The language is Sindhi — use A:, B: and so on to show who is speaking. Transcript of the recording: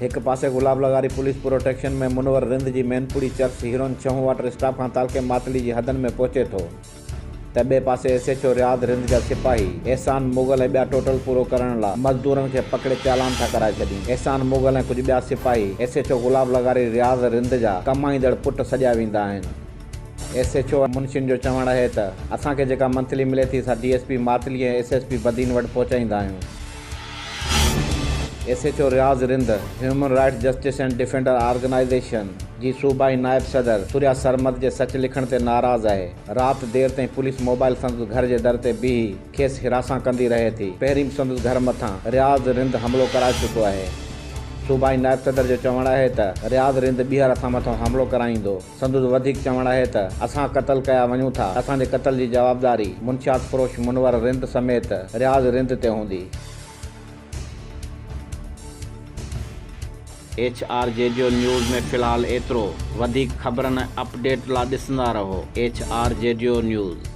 A: هڪ پاسي گلاب لغاري پوليس پروٽيڪشن ۾ منور رند جي مينپوڙي چرس هيروئن ڇهون واٽر اسٽاپ کان تعلقي ماتلي جي حدن ۾ پهچي ٿو ته ٻئي پاسي S H O Riaz Rind جا سپاهي احسان مغل ۽ ٻيا ٽوٽل پورو ڪرڻ لا مزدورن کي پڪڙي چالان ٿا ڪرائي ڇڏين. احسان مغل ۽ ڪجهه ٻيا سپاهي ايس ايڇ او گلاب لغاري رياض رند جا ڪمائيندڙ پٽ سڏيا ويندا آهن. ايس ايڇ او منشين جو چوڻ آهي ته اسان کي جيڪا منٿلي ملي ٿي سا D S P Matli ۽ S S P Badin وٽ پهچائيندا آهيون. S H O Riaz Rind, human rights justice and defender organisation جي صوبائي نائب صدر ثريا سرمد جي سچ لکڻ تي ناراض آهي. رات دير تائين پوليس موبائل سندس گهر جي در تي بيهي کيس هراسان ڪندي رهي ٿي. پهرين به سندس گهر مٿان رياض رند حملو ڪرائي چڪو آهي. صوبائي نائب صدر جو چوڻ آهي ته رياض رند ٻيهر اسان مٿان حملو ڪرائيندو. سندس وڌيڪ چوڻ آهي ته اسان قتل ڪيا وڃون ٿا، اسان جي قتل جي جوابداري منشيات فروش منور رند سميت رياض رند تي هوندي. ايڇ آر جي جيو نيوز ۾ في الحال ايترو، وڌيڪ خبرن ۽ اپڊيٽ لا ڏسندا رهو ايڇ آر جي جيو نيوز.